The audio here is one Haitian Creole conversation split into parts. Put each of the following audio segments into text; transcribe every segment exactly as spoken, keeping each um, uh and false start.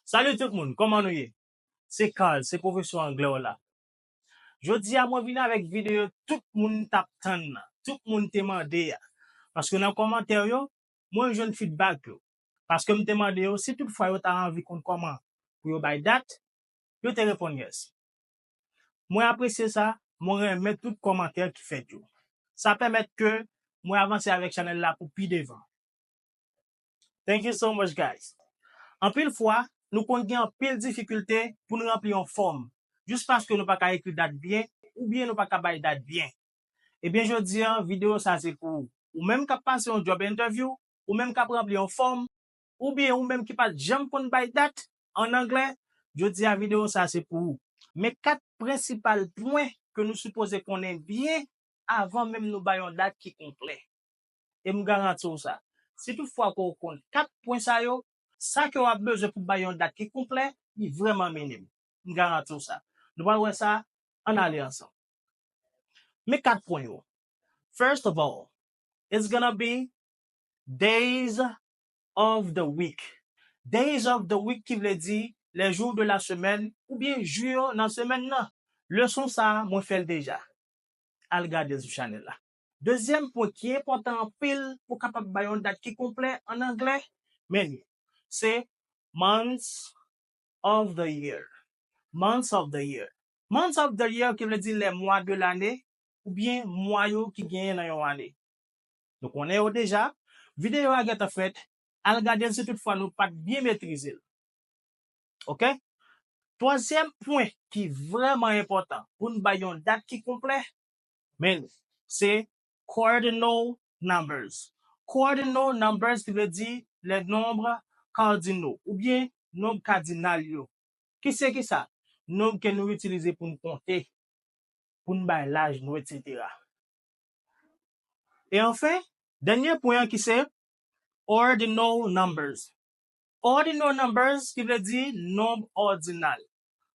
Salut tout moun, kòman nou ye? Se Carl, se pwofesè anglè w la. Jodi a mwen vin avèk videyo tout moun t ap tann nan, tout moun te mande a. Paske nan kòmantè yo, mwen jwenn feedback yo. Paske m te mande yo si tout fwa yo ta anvi konn kòman pou yo bay dat, yo te reponn yes. Mwen apresye sa, mwen renmen tout kòmantè ki fèt yo. Sa pèmèt ke mwen avanse avèk chanèl la pou pi devan. Thank you so much, guys. Anpil fwa, nou konn gen anpil difikilte pou n ranpli yon fòm, jis paske nou pa ka ekri dat byen, oubyen nou pa ka bay dat byen. Ebyen, jodi a, videyo sa se pou ou. Ou menm k ap pase yon job interview, ou menm k ap ranpli yon fòm, oubyen ou menm ki pa t janm konn bay dat an anglè, jodi a, videyo sa se pou ou. Men kat prensipal pwen ke nou sipoze konnen byen avan menm nou bay yon dat ki konplè. E m garanti w sa. Si tout fwa ke w konn kat pwen sa yo, sa ke w ap bezwen pou bay yon dat ki konplè, li vrèman minim. M garanti w sa. Nou pral wè sa, ann ale ansanm. Men kat pwen yo. First of all, it's gonna be days of the week. Days of the week ki vle di les jours de la semaine oubyen jou yo nan semèn nan. Leson sa a, mwen fè l deja. Al gade l sou chanèl la. Dezyèm pwen ki enpòtan anpil pou kapab bay yon dat ki konplè an anglè, men li, se months of the year. Months of the year. Months of the year ki vle di les mois de l'année oubyen mwa yo ki genyen nan yon ane. Nou konnen yo deja. Videyo a gentan fèt. Al gade l si tout fwa nou pa t byen metrize l. Oke? Twazyèm pwen ki vrèman enpòtan pou n bay yon dat ki konplè, men se cardinal numbers. Cardinal numbers ki vle di les nombres cardinaux oubyen nonb kadinal yo. Ki se ki sa? Nonb ke nou itilize pou n konte, pou n bay laj nou, etsetera. E anfen, dènye pwen an ki se ordinal numbers. Ordinal numbers ki vle di nonb òdinal.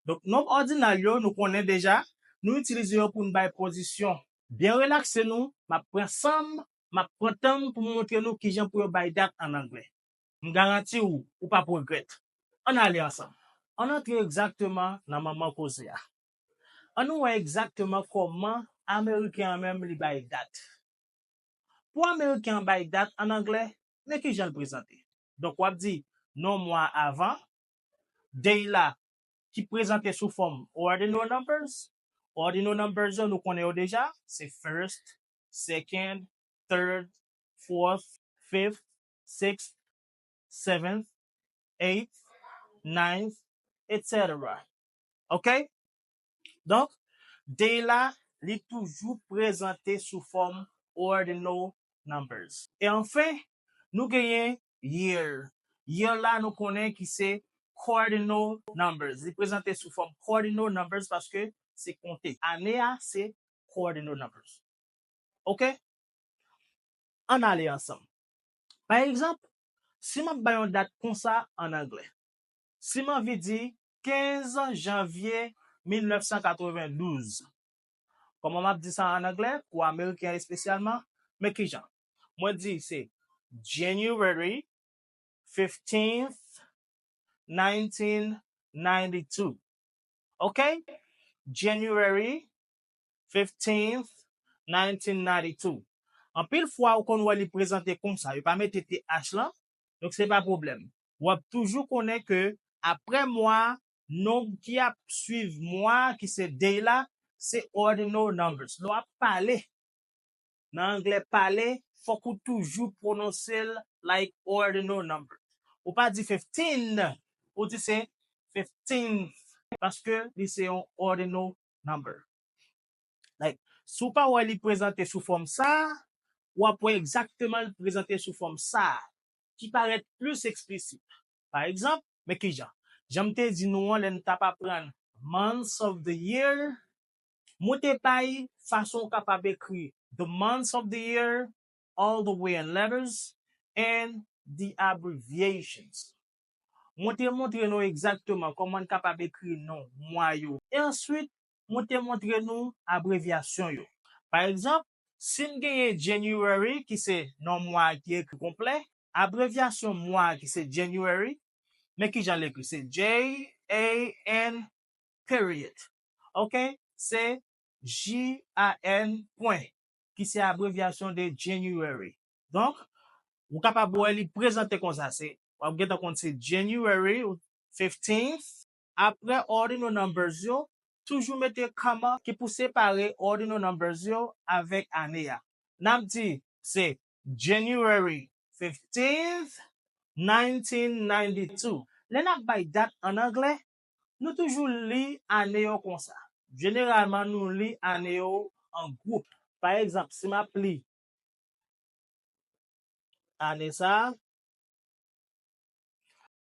Donk, nonb òdinal yo, nou konnen deja, nou itilize yo pou n bay pozisyon. Byen relakse nou, m ap pran san m, m ap pran tan m pou m montre nou kijan pou yo bay dat an anglè. M garanti w, ou p ap regrèt. Ann ale ansanm. Ann antre egzakteman nan manman koze a. Ann nou wè egzakteman kòman Ameriken an menm li bay dat. Pou Ameriken an bay dat an anglè, men kijan l prezante. Donk, w ap di non mwa avan, day la, ki prezante sou fòm ordinal numbers. Ordinal numbers yo, nou konnen yo deja, se first, second, third, fourth, fifth, sixth, seventh, eighth, ninth, etsetera. Oke? Donk, day la, li toujou prezante sou fòm ordinal numbers. E anfen, nou genyen year. Year la, nou konnen ki se cardinal numbers. Li prezante sou fòm cardinal numbers paske se konte. Ane a, se cardinal numbers. Oke? Ann ale ansanm. Pa egzanp, si m ap bay yon dat konsa an anglè, si m anvi di kenz janvye mil nèf san katrevendouz, kòman m ap di sa an anglè, pou Ameriken an espesyalman? Men kijan. Mwen di se January fifteenth, nineteen ninety-two. Oke? January fifteenth, nineteen ninety-two. Anpil fwa, ou konn wè li prezante konsa, yo pa mete T H lan, donk se pa pwoblèm. W ap toujou konnen ke apre mwa, nonb ki ap swiv mwa, ki se day la, se ordinal numbers. Lè w ap pale, nan anglè pale, fòk ou toujou pwononse l like ordinal number. Ou pa di fifteen, ou di se fifteenth, paske li se yon ordinal number. Like, si w pa wè li prezante sou fòm sa a, w ap wè egzakteman li prezante sou fòm sa a, ki parèt plis eksplisit. Pa egzanp, men kijan? Jan m te di nou an, lè n t ap aprann months of the year, mwen te bay fason w kapab ekri the months of the year, all the way in letters, and the abbreviations. Mwen te montre nou egzakteman kòman n kapab ekri non mwa yo. E answit, mwen te montre nou abrevyasyon yo. Pa egzanp, si n genyen January, ki se non mwa ki ekri konplè, abrevyasyon mwa ki se January, Men kijan l ekri, se J A N period. Ok? Se J A N pwen, ki se abrevyasyon de January. Donk, ou kapab wè li prezante konsa, se, w ap gentan konn se January fifteenth. Apre ordinal numbers yo, toujou mete comma ki pou separe ordinal numbers yo avèk ane a. N ap di se January fifteenth, nineteen ninety-two. Lè n ap bay dat an anglè, nou toujou li ane yo konsa. Jeneralman, nou li ane yo an gwoup. Pa egzanp, si m ap li ane sa a,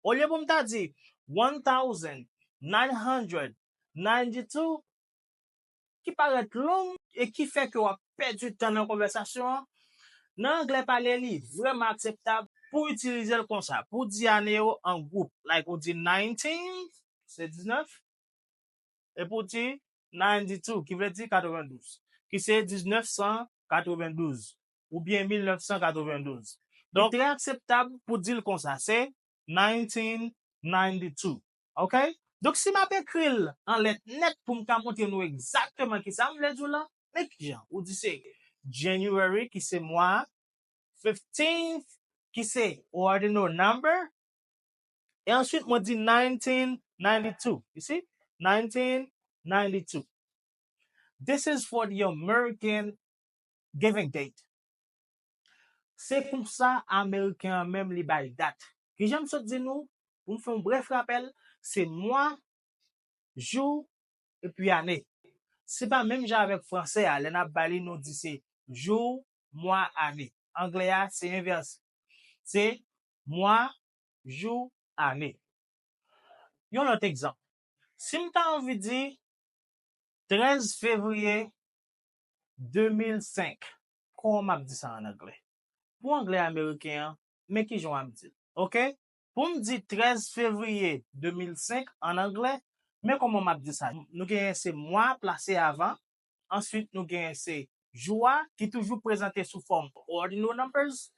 olye pou m ta di one thousand nine hundred ninety-two, ki parèt long e ki fè ke w ap pèdi tan nan konvèsasyon an, nan anglè pale, li vrèman akseptab pou w itilize l konsa, pou w di ane yo an gwoup. Like, ou di nineteen, se diznèf, epi w di ninety-two, ki vle di katrevendouz, ki se diznèf san katrevendouz, oubyen mil nèf san katrevendouz. Donk, li trè akseptab pou di l konsa, se nineteen ninety-two. Ok? Donk, si m ap ekri l an lèt nèt pou m ka montre nou egzakteman kisa m vle di w la, men kijan? Ou di se January, ki se mwa, fifteenth, ki se ordinal number, e answit mwen di nineteen ninety-two. You see? Nineteen ninety-two. This is for the American giving date. Se konsa Ameriken an menm li bay dat. Kijan m sot di nou, pou m fè yon brèf rapèl, se mwa, jou, epi ane. Se pa menm jan avèk fransè a, lè n ap ba li, nou di se jou, mwa, ane. Anglè a, se envèse. Se mwa, jou, ane. Yon lòt egzanp. Si m ta anvi di trèz fevriye de mil senk, kòman m ap di sa an anglè? Pou anglè ameriken an, men kijan w ap di l. Ok? Pou m di trèz fevriye de mil senk an anglè, men kòman m ap di sa? Nou genyen se mwa plase avan, answit nou genyen se jou a ki toujou prezante sou fòm ordinal numbers,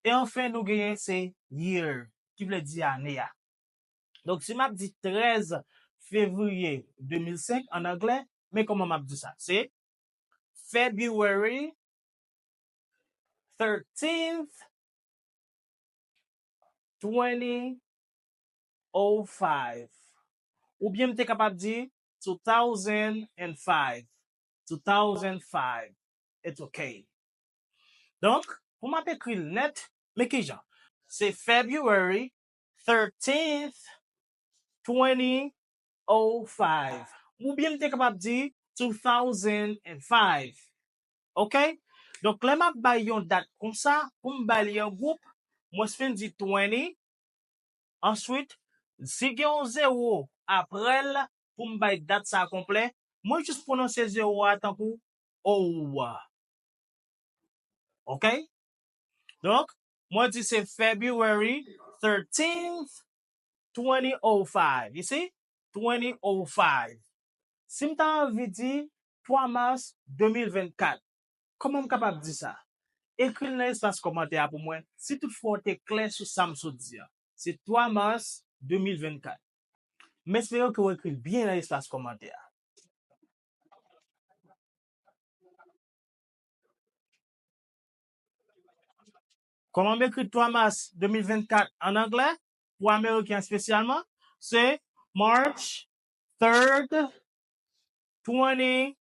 e anfen nou genyen se year, ki vle di ane a. Donk, si m ap di trèz fevriye de mil senk an anglè, men kòman m ap di sa? Se February thirteenth, twenty oh five. Oubyen m te kapab di two thousand and five. Two thousand five. It's ok. Donk, pou m ap ekri l nèt, men kijan? Se February thirteenth, twenty oh five. Oubyen m te kapab di two thousand and five. Ok? Donk, lè m ap bay yon dat konsa, pou m bay li an gwoup, mwen fin di twenty. Answit, si gen yon zewo apre l, pou m bay dat sa konplè, mwen jis pwononse zewo a tankou O. Ok? Donk, mwen di se February thirteenth, twenty oh five. You see? Twenty oh five. Si m ta anvi di twa mas de mil vennkat, kòman m kapab di sa? Ekri l nan espas kòmantè a pou mwen, si toutfwa w te klè sou sa m sot di a. Se twa mas de mil vennkat. M espere ke w ekri l byen nan espas kòmantè a. Kòman m ekri twa mas de mil vennkat an anglè, pou Ameriken espesyalman, se March third, twenty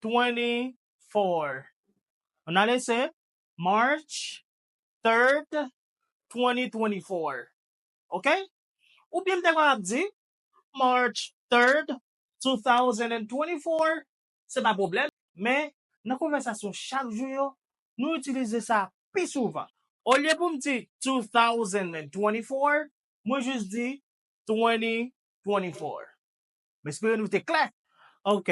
twenty-four. Ann ale, se March third, twenty twenty-four. Ok? Oubyen m te kapab di March third, two thousand and twenty-four, se pa pwoblèm. Men, nan konvèsasyon chak jou yo, nou itilize sa pi souvan. Olye pou m di two thousand and twenty-four, mwen jis di twenty twenty-four. M espere nou te klè. Ok.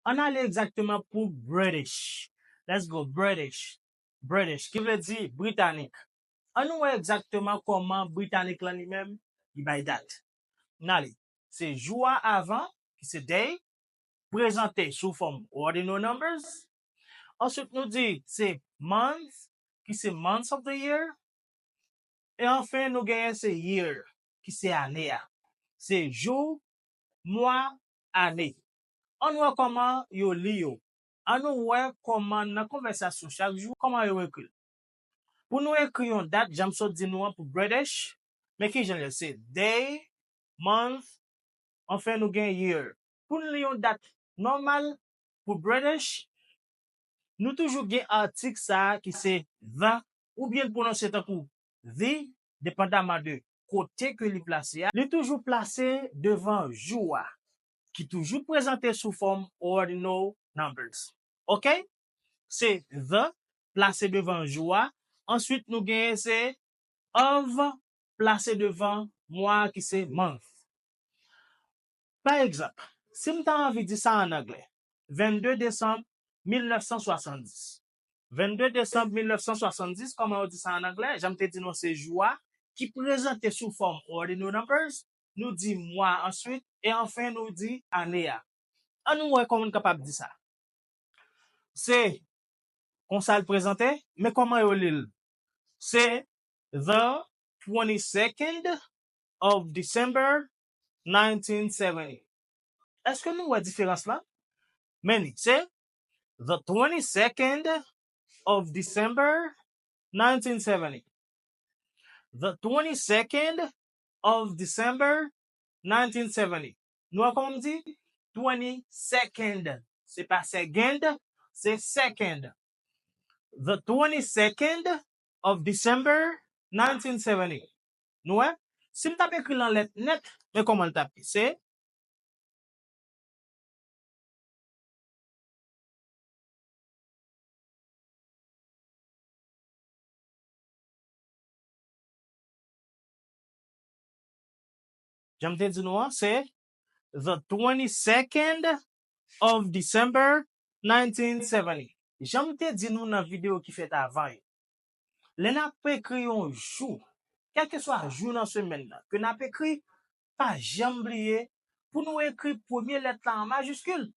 Ann ale egzakteman pou British. Let's go, British. British, ki vle di Britanik. Ann nou wè egzakteman kòman Britanik lan li menm, li bay dat. Ann ale. Se jou a avan, ki se day, prezante sou fòm ordinal numbers. Answit, nou di se month, ki se months of the year. E anfen, nou genyen se year. ki se ane a. Se jou, mwa, ane. Ann wè kòman yo li yo. Ann nou wè kòman nan konvèsasyon chak jou, kòman yo ekri l. Pou nou ekri yon dat, jan m sot di nou an pou British, men ki jan l ye? Se day, month, anfen nou gen year. Pou n li yon dat nòmal pou British, nou toujou gen atik sa a ki se the, oubyen l pwononse tankou the, depandaman de kote ke li plase a. Li toujou plase devan jou a, ki toujou prezante sou fòm ordinal numbers. Oke? Se the plase devan jou a. Answit, nou genyen se of plase devan mwa a ki se month. Pa egzanp, si m ta anvi di sa ann anglè, vennde desanm mil nèf san swasanndis. Vennde desanm mil nèf san swasanndis, kòman yo di sa ann anglè? Jan m te di nou, se jou a ki prezante sou fòm ordinal numbers, nou di mwa answit, e anfen nou di ane a. Ann nou wè kòman n kapab di sa. Se konsa l prezante, men kòman yo li l? Se the twenty-second of December nineteen seventy. Èske nou wè diferans lan? Men li, se the twenty-second of December nineteen seventy. The twenty-second of December nineteen seventy. Nou wè kòman m di? Twenty-second. Se pa second, se second. The twenty-second of December nineteen seventy. Nou wè? Si m t ap ekri l an lèt nèt, men kòman l t ap ye? Se Jan m te di nou an, se the twenty-second of December nineteen seventy. Jan m te di nou nan videyo ki fèt avan yo, lè n ap ekri yon jou, kèlkeswa jou nan semèn nan, ke n ap ekri, pa janm bliye pou nou ekri premye lèt la an majiskil.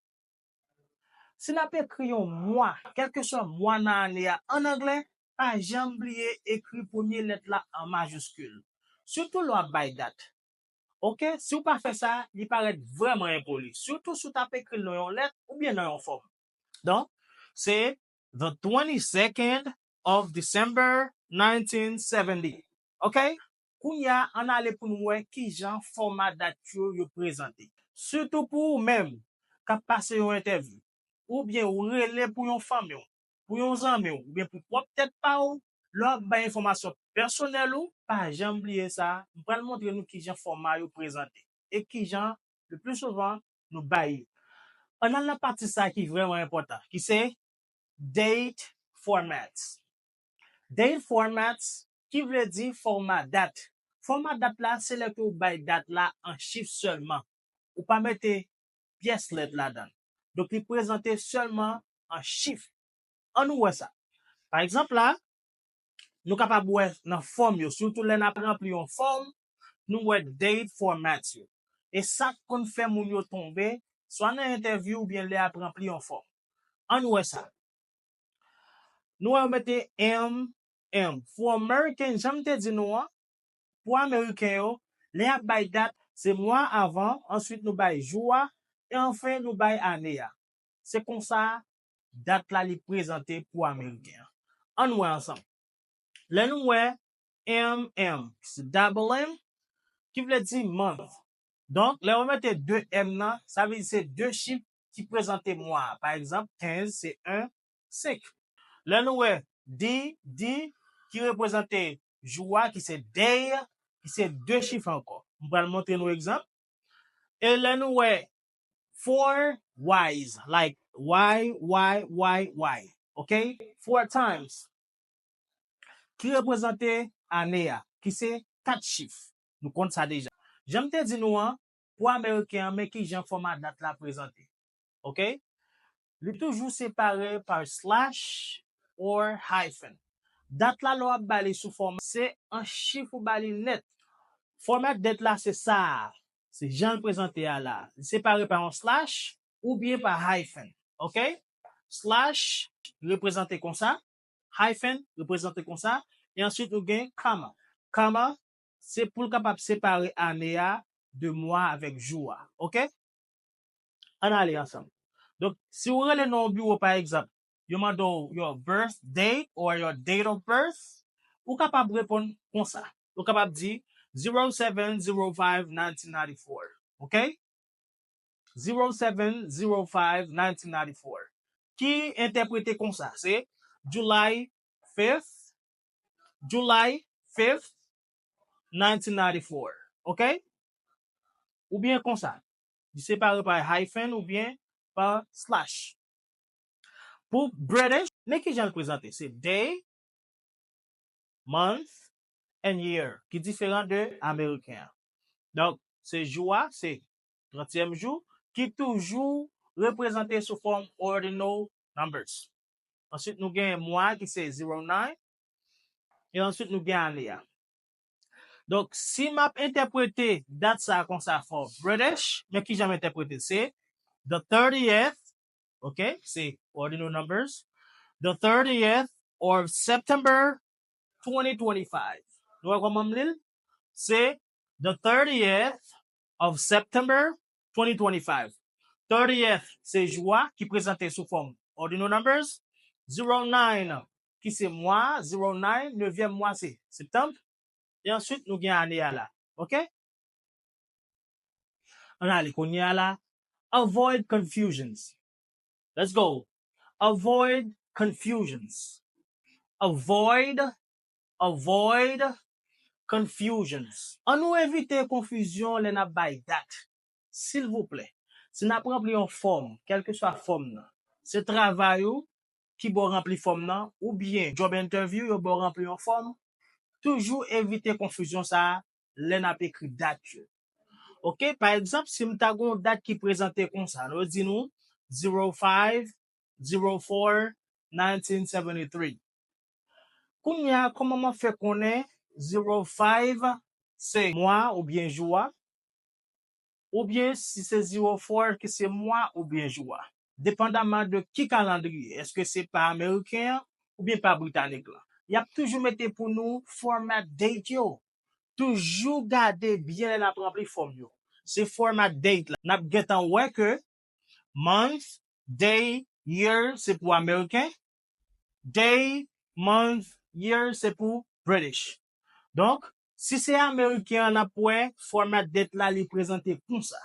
Si n ap ekri yon mwa, kèlkeswa mwa nan ane a, ann anglè, pa janm bliye ekri premye lèt la an majiskil. Sitou lè w ap bay dat. Oke? Si w pa fè sa, li parèt vrèman enpoli. Sitou si w t ap ekri l nan yon lèt oubyen nan yon fòm. Donk, se the twenty-second of December nineteen seventy. Oke? Kounye a, ann ale pou n wè kijan fòma dat yo, yo prezante. Sitou pou ou menm k ap pase yon entèvyou, oubyen ou rele pou yon fanmi w, pou yon zanmi w, oubyen pou pwòp tèt pa w, lè w ap bay enfòmasyon pèsonèl ou, pa janm bliye sa, m pral montre nou kijan fòma yo prezante e kijan, le pli souvan, nou bay yo. Ann al nan pati sa ki vrèman enpòtan, ki se date formats. Date formats, ki vle di fòma dat. Fòma dat la, se lè ke w bay dat la an chif sèlman. Ou pa mete pyès lèt ladan l. Donk, li prezante sèlman an chif. Ann nou wè sa. Pa egzanp la, nou kapab wè nan fòm yo, sitou lè n ap ranpli yon fòm, nou wè date formats yo. E sa k konn fè moun yo tonbe, swa nan entèvyou oubyen lè y ap ranpli yon fòm. Ann wè sa. Nou wè yo mete M M. For American, jan m te di nou an, pou Ameriken yo, lè y ap bay dat, se mwa avan, answit nou bay jou a, e anfen nou bay ane a. Se konsa dat la li prezante pou Ameriken an. Ann wè ansanm. Lè nou wè M M, ki se double M, ki vle di month. Donk, lè yo mete de M nan, sa vle di se de chif ki prezante mwa a. Pa egzanp, kenz se en, senk. Lè nou wè D, D, ki reprezante jou a, ki se day, ki se de chif ankò. M pral montre nou egzanp. E lè nou wè four Y's, like Y, Y, Y, Y, ok? Four times. Ki reprezante ane a, ki se kat chif. Nou konn sa deja. Jan m te di nou an, pou Ameriken an, men kijan fòma dat la prezante. Ok? Li toujou separe pa slash or hyphen. Dat la, lè w ap ba li sou fòma, se an chif ou ba li nèt. Fòma dat la, se sa a. Se jan l prezante a la. Li separe pa yon slash oubyen pa hyphen. Ok? Slash reprezante konsa. Hyphen reprezante konsa. E answit, nou gen comma. Comma, se pou l kapab separe ane a de mwa avèk jou a. Oke? Ann ale ansanm. Donk, si w rele nan yon biwo, pa egzanp, yo mande w your birth date or your date of birth, ou kapab reponn konsa. Ou kapab di zero seven zero five nineteen ninety-four. Oke? Zero seven zero five nineteen ninety-four. Ki entèprete konsa, se July fifth, July fifth, nineteen ninety-four. Oke? Oubyen konsa. Li separe pa hyphen oubyen pa slash. Pou British, men ki jan l prezante. Se day, month, and year, ki diferan de ameriken an. Donk, se jou a, se trantyèm jou, ki toujou reprezante sou fòm ordinal numbers. Answit, nou gen mwa ki se zero nine, e answit nou gen ane a. Donk, si m ap entèprete dat sa a konsa for British, men ki jan m entèprete, se the thirtieth, oke, se ordinal numbers, the thirtieth of September twenty twenty-five. Nou wè kòman m li l? Se the thirtieth of September twenty twenty-five. Thirtieth se jou a ki prezante sou fòm ordinal numbers. Zero nine ki se mwa, zero nine, nevyèm mwa se septanm. E answit, nou gen ane a la. Oke? Ann ale kounye a la. Avoid confusions. Let's go. Avoid confusions. Avoid, avoid confusions. Ann nou evite konfizyon lè n ap bay dat. Silvouplè, si n ap ranpli yon fòm, kèlkeswa fòm nan, se travay ou ki ba w ranpli fòm nan, oubyen job interview yo ba w ranpli yon fòm, toujou evite konfizyon sa a lè n ap ekri dat yo. Oke, pa egzanp, si m ta gen yon dat ki prezante konsa, nou di nou zero five zero four nineteen seventy-three. Kounye a, kòman m ap fè konnen zero five se mwa oubyen jou a? Oubyen si se zero four ki se mwa oubyen jou a? Depandaman de ki kalandriye, èske se pa ameriken an oubyen pa britanik lan? Y ap toujou mete pou nou format date yo. Toujou gade byen lè n ap ranpli fòm yo. Se format date la. N ap gentan wè ke month, day, year se pou ameriken. Day, month, year se pou British. Donk, si se ameriken an, n ap wè format date la li prezante konsa.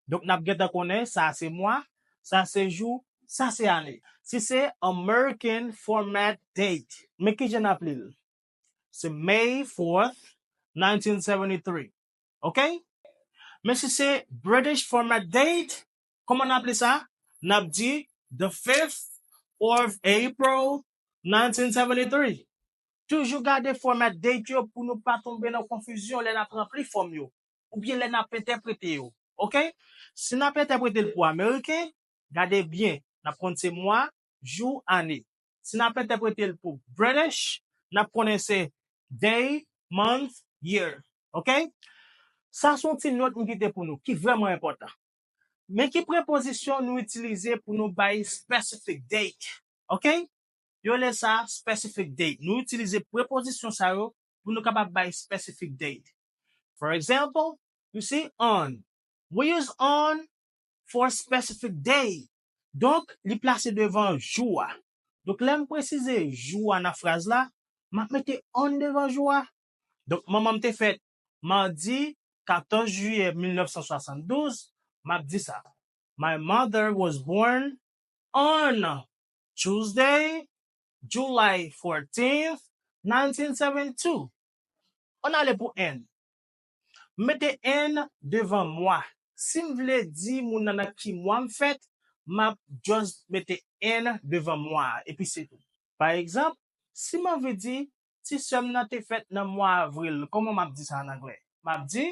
Donk, n ap gentan konnen sa se mwa, sa se jou, sa se ane. Si se American format date, men ki jan n ap li l? Se May fourth, nineteen seventy-three. Oke? Men si se British format date, kòman n ap li sa? N ap di the fifth of April, nineteen seventy-three. Toujou gade format date yo pou nou pa tonbe nan konfizyon lè n ap ranpli fòm yo, oubyen lè n ap entèprete yo. Oke? Si n ap entèprete l pou ameriken, gade byen, n ap konn se mwa, jou, ane. Si n ap entèprete l pou British, n ap konnen se day, month, year. Oke? Sa se yon ti nòt m kite pou nou, ki vrèman enpòtan. Men ki prepozisyon nou itilize pou nou bay specific date. Oke? Yo rele sa specific date. Nou itilize prepozisyon sa yo pou nou kapab bay specific date. For example, you see on. We use on for specific day. Donk, li plase devan jou a. Donk, lè m presize jou a nan fraz la, m ap mete on devan jou a. Donk, manman m te fèt madi katòz jiyè mil nèf san swasanndouz, m ap di sa. My mother was born on Tuesday, July fourteenth, nineteen seventy-two. Ann ale pou N. M mete N devan mwa. Si m vle di moun nan nan ki mwa m fèt, m ap just mete N devan mwa a, epi se tou. Pa egzanp, si m anvi di ti sè m nan te fèt nan mwa avril, kòman m ap di sa an anglè? M ap di,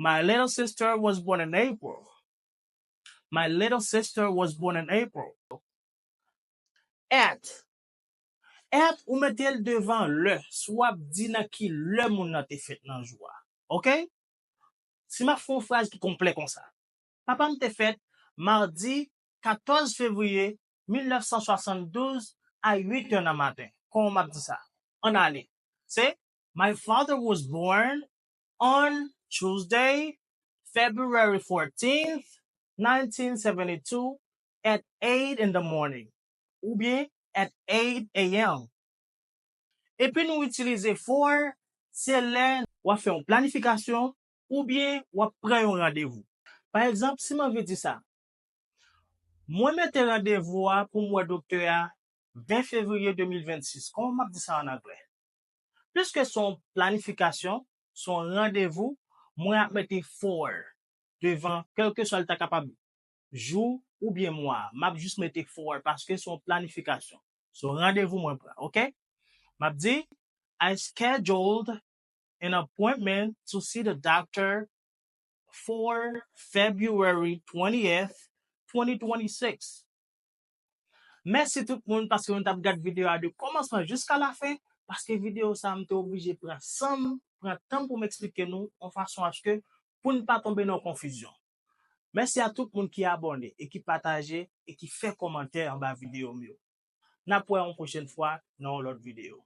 My little sister was born in April. My little sister was born in April. At. At, ou mete l devan lè, si w ap di nan ki lè moun nan te fèt nan jou a. Oke? Si m ap fè yon fraz ki konplè konsa. Papa m te fèt madi katòz fevriye mil nèf san swasanndouz a uit è nan maten. Kòman m ap di sa? Ann ale. Se, My father was born on Tuesday, February fourteenth, nineteen seventy-two, at eight in the morning, oubyen at eight a m. Epi nou itilize for, se lè w ap fè yon planifikasyon oubyen w ap pran yon randevou. Pa egzanp, si m anvi di sa, mwen mete randevou a pou m wè doktè a ven fevriye de mil vennsis. Kòman m ap di sa an anglè? Piske se yon planifikasyon, se yon randevou, mwen ap mete for devan, kèlkeswa l ta kapab jou oubyen mwa. M ap jis mete for paske se yon planifikasyon. Se yon randevou mwen pran, oke? M ap di, I scheduled an appointment to see the doctor for February twentieth, twenty twenty-six. Mèsi tout moun paske nou t ap gad videyo a de kòmansman jiska lafen, paske videyo sa a m te oblije pran san m, pran tan m pou m eksplike nou yon fason aske pou n pa tonbe nan konfizyon. Mèsi a tout moun ki abòne e ki pataje e ki fè kòmantè anba videyo m yo. N ap wè yon pwochèn fwa nan yon lòt videyo.